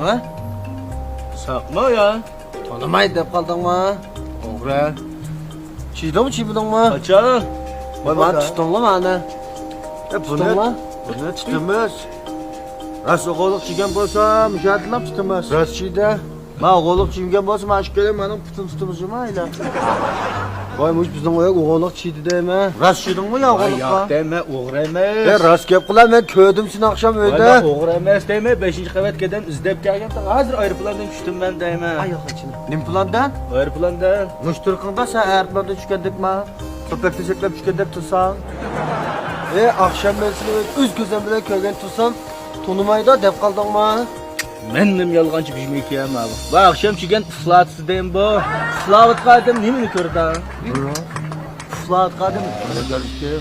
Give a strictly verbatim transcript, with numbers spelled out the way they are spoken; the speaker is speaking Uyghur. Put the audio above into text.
ھە؟ ساقما يا؟ تونۇماي دەپ قالدىڭما؟ ئوغرى. چىدىڭمۇ، چىدىڭمۇ؟ قاچان؟ ۋاي، مانا تۇتتۇڭلا مانا. ئە، بۇنى، تۇتتۇڭلا؟ بۇنى تۇتىمىز. راست ئوغۇللۇق چىگەن بولسا، مۇشۇ يەردىلا تۇتىمىز. راست چىدە. ما ئوغۇللۇق چىگەن بولسا، ما ئىككىلى مېنىڭ پۇتۇم تۇتىمىز جۇما ئەيلە. ۋاي، مۇش بىزنىڭ ئۆيگە ئوغۇللۇق چىدى دەيمەن. راست چىدىڭمۇ يا ۋاي، ئوغۇللۇققا؟ ياق دەيمەن، ئوغرى ئەمەس. ئە، راست گەپ قىلا، مەن كۆردۈم سېنى ئاخشام ۋاي، ئۆيدە. مەن ئوغرى ئەمەس دەيمەن، بەشىنچى قەۋەتكە دەم ئىزدەپ كەلگەن، ھازىر ئايروپىلاندىن چۈشتۈم مەن دەيمەن. ئاي، ياق، ئىچىنى. نېمە پىلاندىن؟ ئايروپىلاندىن. مۇشۇ تۇرقۇڭدا سەن ئايروپىلاندىن چۈشكەندەكما؟ سوپەكتە سەكرەپ چۈشكەندەك تۇرساڭ. ئە، ئاخشام مەن سېنى ئۆز كۆزۈم بىلەن كۆرگەن تۇرسام، تونۇمايدۇ دەپ قالدىڭما؟ مەن نېمە يالغانچى بىژمىكەن ماۋۇ. ۋا ئاخشام چىگەن ئۇخلاۋاتىسىدىم بۇ. ئۇخلاۋاتقان ئادەم نېمىنى كۆرىدۇ؟ ئۇخلاۋاتقان ئادەم نېمىنى كۆرىدۇ؟